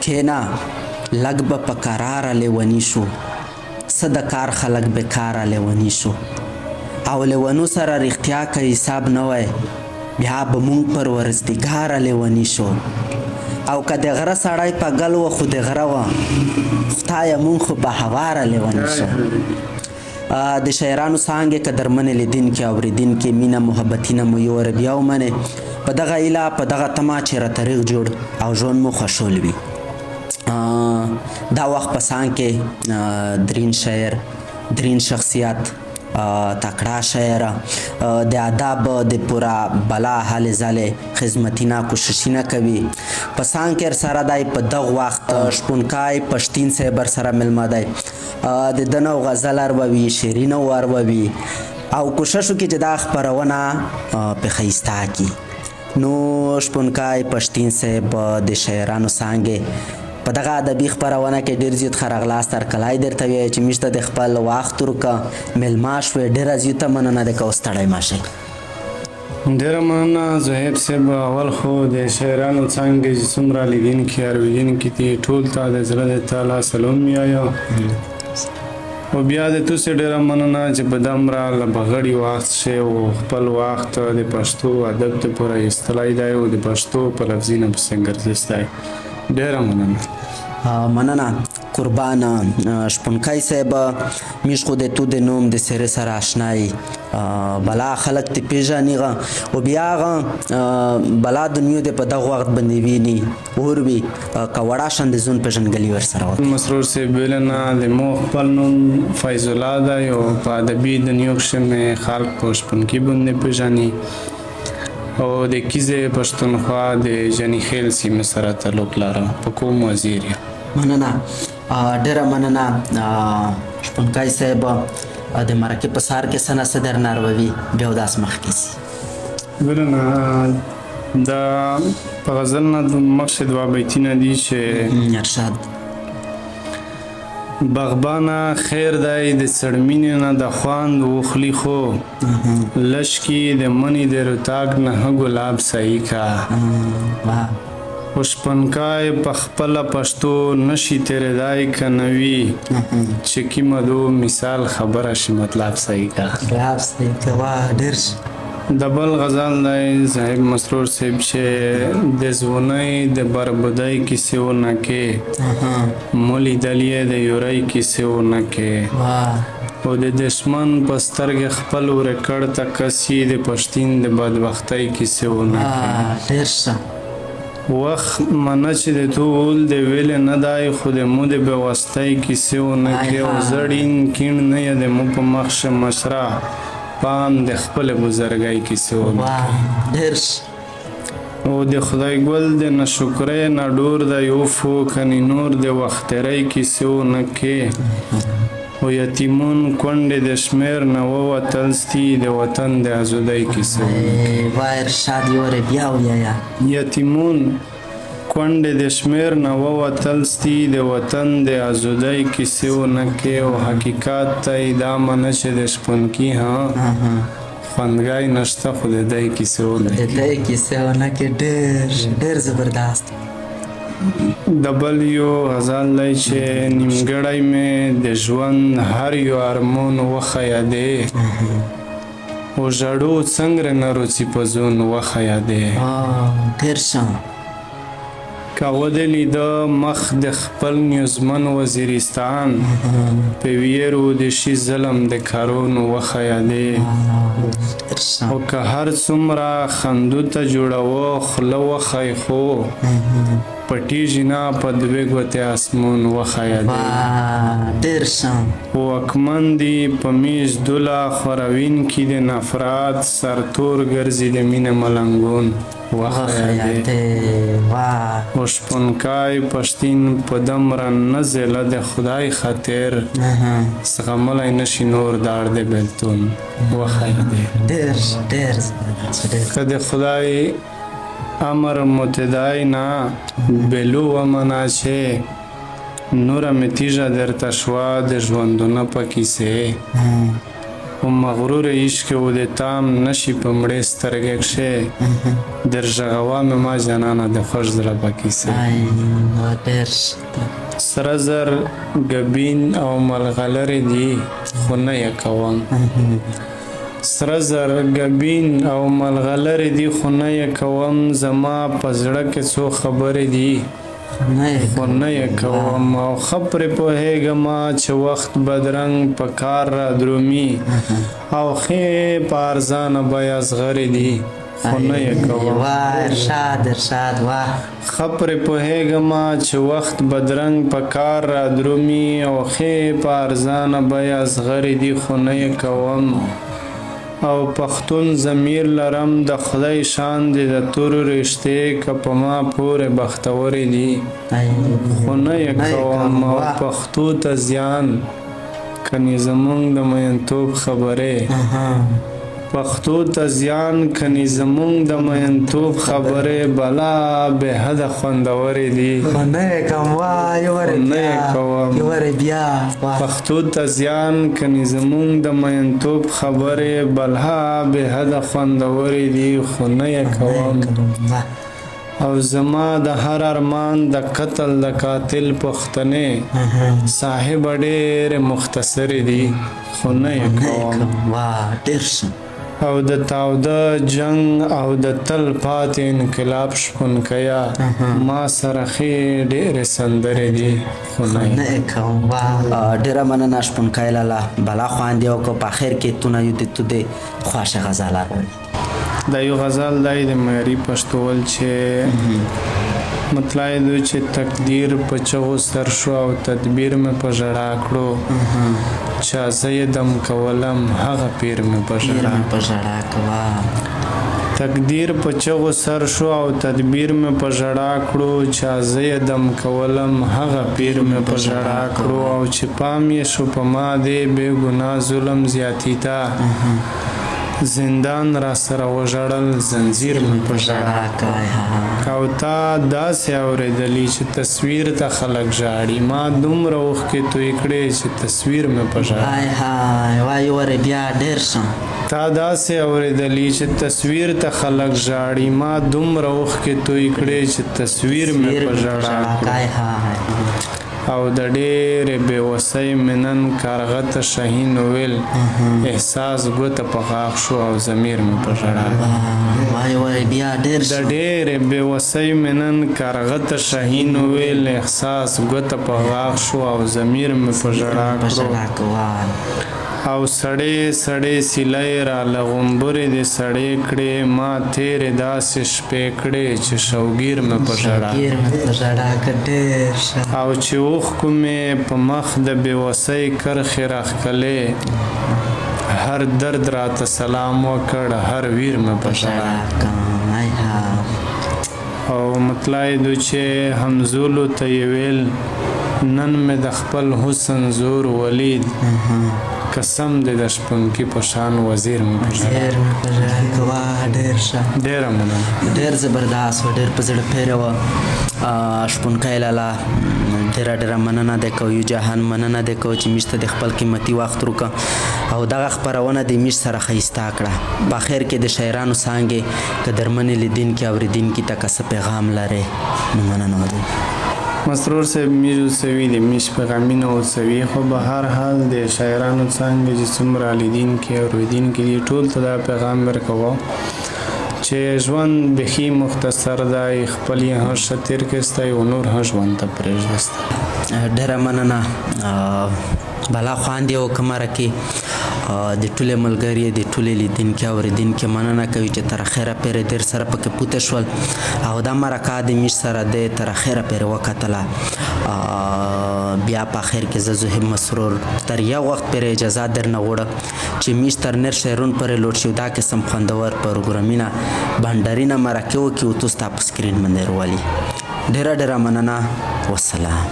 کښېنه لږ به په کراره لیوني شو، څه د کار خلک بېکاره لیوني شو. او لیونو سره رښتیا که حساب نه وای، بیا به مونږ پر ورزدګاره لیوني شو. او که د غره سړی په ګل و خو د غره وه، خدایه مونږ خو په هواره لیوني شو. د شاعرانو څانګې قدرمنې لیدونکي اورېدونکي، مینه محبتینه مو یو بیا ومنې، په دغه هیله په دغه تمه چې راته ریغ جوړ او ژوند مو خوشحال وي. دا وخت په څنګ کې درین شاعر، درین شخصیت، تکړه شاعر، د ادب د پوره بلا هلې ځلې خدمتینه کوششینه کوي. په څنګ کې سره دی په دغه وخت شپونکای پښتین صاحب سره مېلمه دی. د ده نه غزل ارووي، شعرونه وارووي او کوشش وکړي چې دا خپرونه په ښایسته کړي. نو شپونکای پښتین صاحب د شاعرانو څانګې په دغه ادبي خپرونه کې ډېر زیات ښه راغلاست هرکلی درته وایي چې موږ ته د خپل وخت ورکړه، مېلمه شوې. ډېره زیاته مننه د کوو، ستړی مه شئ. ډېره مننه زهیب صاحب. اول خو د شاعرانو څانګې چې څومره لیدونکي اورېدونکي دي ټول ته د زړه د تعالی سلام وایو. او بیا د تاسو ډېره مننه چې په دمره لبغړي وخت شي او خپل وخت د پښتو ادب ته پوره ایستلی دی او د پښتو په لفظي نه پسې ګرځېستی. ډېره مننه. مننه قربان شپونکی صاحب. میش خو د تو د نوم د سره سره آشنای، بلا خلک تی پیژني غه او بیا غه بلا دنیا د په دغه وخت باندې ویني اور وي که وړا شان د زون پیژنګلی ور سره وکړي. مسرور صاحب ویلنه د مو خپل نوم فیض الله دی او په ادبي دنیا کښې مې خلک په شپونکي باندې پیژني او د کیزې پښتونخوا د جني خیل سیمې سره تعلق لرم، په کوم وزیر یم. مننه، ډېره مننه شپونکی صاحب. د مرکې په سر کې څه نه څه درنه ارووي بیا داس مخکې سي. ویلنه دا په غزل نه مخکې دوه بیتونه دي چې ارشاد. باغبانه خیر دی د څړمینې نه د خواند وخلی خو لشکي د منی د رتاک نه ګلاب صحیح کا. شپنکای په خپله پښتو نشي تېرېدای که نه وي چې کیمه دو مثال خبره شي مطلب صحیح کا. مطلب صحیح کا، واه ډېر. د بل غزل دی صاحب مسرور صاحب چې د ځوانۍ د بربودۍ کیسې ونه کې مو لیدلې د یورۍ کیسې ونه کې او د دښمن په سترګې خپل ورکړ ته کسي د پښتین د بدبختۍ کیسې ونه کې. ډېر ښه. وخت منه چې د ټول د ویلې نه دی خو د مو د بېوستۍ کیسې ونه کې او زه ړین کیڼ نه یم د مو په مخ شه مشره پام د خپلې بزرګۍ کیسې ونه کې. ډېر. او د خدای ګل د ناشکرۍ نه ډور دی اوفو کنې نور د وخترۍ کیسې ونه کې او یتیمون کونډې د شمېر نه ووتل ستي د وطن د ازادۍ کیسې ونه کې. واه ارشاد یورې بیا ویایا. یتیمون کونډې د شمېر نه ووتل ستي د وطن د ازادۍ کیسې ونه کې او حقیقت ته یې دا منه چې د شپونکي ها خوندګی نشته خو د دی کیسې ونه د دی کیسې ونه کې. ډېر ډېر زبردست. د بل یو غزل دی چې نیمګړی مې د ژوند هر یو ارمون وښیه دی او ژړو څنګه نه روڅي په زون وښیه دی. ډېر ښه. که ودې لیده مخ د خپل نیوزمن وزیرستان په ویرو د شي ظلم د کارونو وښیه دی. او که هر څومره خندو ته جوړوه خوله وښی خو پټیږي نه په دوې ګوتې اسمون وښیه دی. ډېر ښه. واکمن دي په میز دوله خوروینکي د نفرات سرتور ګرځي د مینې ملنګون وښیه دی. او شپونکای پښتین په دمره نه ځله د خدای خاطر زغملی نشي نور داړ د بېلتون وښیه دی. ډېر ډېر. که د خدای امر متدای نه بلو ومنه چې نوره مې تیږه درته شوه د ژوندونه په کیسې. او مغرور عشق و د تام نشي په مړې سترګې کښې در ږغوه مې ما جانانه د خوږ زړه په کیسه. سره زر ګبین او ملغلرې دي خو نه یې کوم. سره زر ګبین او ملغلرې دي خو نه یې کوم، زما په زړه کې څو خبرې دي خو نه یې کوم. او ښه پرې پوهېږم چې وخت بدرنګ په کار را درومي او ښې په ارزانه بیه زغرې دي خو نه یې کوم. ارشاد ارشاد واه. ښه پرې پوهېږم چې وخت بدرنګ په کار را درومي او ښې په ارزانه بیه زغرې دي خو نه یې کوم. او پښتون ضمیر لرم د خدای شان دې د تورو رشتې که په ما پورې بختورې دي خو نه یې کوم. او پښتو ته زیان کنې زمونږ د مینتوب خبرې، پښتو ته زیان کنې زمونږ د مینتوب خبرې بلا بې حده خوندورې دي خو نه یې کوم. نه یې کوم. پښتو ته زیان کنې زمونږ د مینتوب خبرې بلا بې حده خوندورې دي خو نه یې کوم. او زما د هر ارمان د قتل د قاتل پښتنې صاحب ډېرې مختصرې دي خو نه یې کوم. او د تاوده جنګ او د تل پاتې انقلاب شپونکیه ما سره ښې ډېرې سندرې دي خو نه یې کوم. ډېره مننه شپونکی لالا، بلا خوند یې وکړ. په اخر کې تونه یو د تو د خوښې غزل راوړي. دا یو غزل دی د معیاري پښتو چې مطلع دو چې تقدیر په چغو سر شو او تدبیر مې په ژړا کړو، چا زه یې دم کولم هغه پیر مې په ژړا کړو. تقدیر په چغو سر شو او تدبیر مې په ژړا کړو، چا زه یې دم کولم هغه پیر مې په ژړا کړو. او چې پام یې شو په ما دی بې ګناه ظلم زیاتی ته، زندان را سره وژړل زنځیر مې په ژړا کړ. او تا داسې اورېدلي چې تصویر ته خلک ژاړي، ما دومره اوښکې توی کړې چې تصویر مې په ژړا. های های وای ورې بیا ډېر ښه. تا داسې اورېدلي چې تصویر ته خلک ژاړي، ما دومره اوښکې توی کړې چې تصویر مې په ژړا کړ. او د ډېرې بې وسۍ مې نن کارغه ته شاهین وویل، احساس ګوته په غاښ شو او ضمیر مې په ژړا. د ډېرې بې وسۍ مې نن کارغه ته شاهین وویل، احساس ګوته په غاښ شو او ضمیر مې په ژړا کړو. او سړې سړې سیلۍ را له غومبرې دې سړې کړې، ما تېرې داسې شپې کړې چې شوګیر مې په ژړا. او چې اوښکو مې په مخ د بې وسۍ کرښې راښکلې، هر درد راته سلام وکړ هر ویر مې په ژړا. او مطلع دو چې همزولو ته یې ویل، نن مې د خپل حسن زور ولید، قسم دې د شپونکي په شان وزیر مې په ژړا. ډېره مننه. ډېر زبردست و، ډېر په زړه پورې و شپونکی لالا. ډېره ډېره مننه دی کوو، یو جهان مننه دی کوو چې موږ ته د خپل قیمتي وخت وکړه او دغه خپرونه د موږ سره ښایسته کړه. په اخر کې د شاعرانو څانګې قدرمنې لیدونکي اورېدونکي ته که څه پیغام لرې نو مننه ودی. مسرور صاحب میز اوسوي د میش پیغامونه اوسوي، خو به هر حال د شاعرانو څانګې چې څومره لیدونکي او اورېدونکي دي ټول ته دا پیغام ورکوو چې ژوند بیخي مختصر دی، خپل یې هم ښه تېر کړئ او نور هم ژوند ته پرېږدئ. ډېره مننه، بلا خوند یې وکړه مرکې. د ټولې ملګري د ټولې لیدونکي اورېدونکي مننه کوي چې تر اخره پورې ډېر سره پکې پوته شول او دا مرکه د موږ سره د تر اخره پورې وکتله. بیا په اخر کې زه زهیب مسرور تر یو وخت پورې اجازه درنه غواړم چې موږ تر نر شعرون پورې لوټ شو دا قسم خوندور پروګرامونه بنډارینه مرکې وکړي او تاسو ته په سکرین باندې راولي. ډېره ډېره مننه، وسلام.